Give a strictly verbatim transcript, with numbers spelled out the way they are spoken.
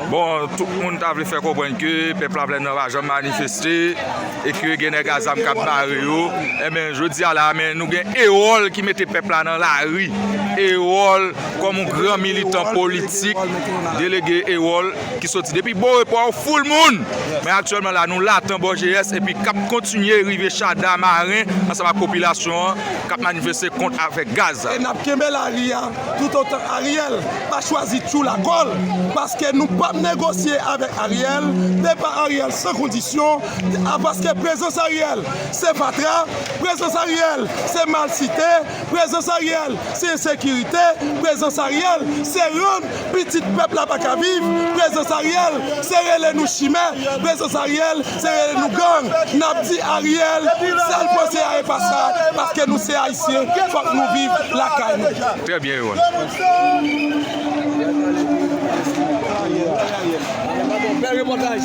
Bon, tout moun ta vle fè konprann ke pèp la Plèn Nò pa janm manifeste e ke gen nèg a zam k ap bare yo. Enben, jodi a la, men nou gen Ewòl ki mete pèp la nan lari. Ewòl, kòm yon gran militan politik, delege Ewòl ki soti depi Borepo a, yon foul moun. Men aktyèlman la, nou Latan bò G S epi k ap kontinye rive Chada, Maren, ansanm ak popilasyon an k ap manifeste kont avèk gaz. E n ap kenbe lari a toutotan Ariel pa chwazi tchoul a kò l, paske nou p ap negosye avèk Ariel, depa Ariel san kondisyon, a, paske prezans Ariel se fatra, prezans Ariel se malsite, prezans Ariel se ensekirite, prezans Ariel se rann pitit pèp la pa ka viv, prezans Ariel se rele nou chimè, prezans Ariel se rele nou gang. N ap di Ariel, sèl panse a e pa sa, paske nou se Ayisyen, fòk nou viv lakay nou. Trè byen, Ewòl. Bèl repòtaj.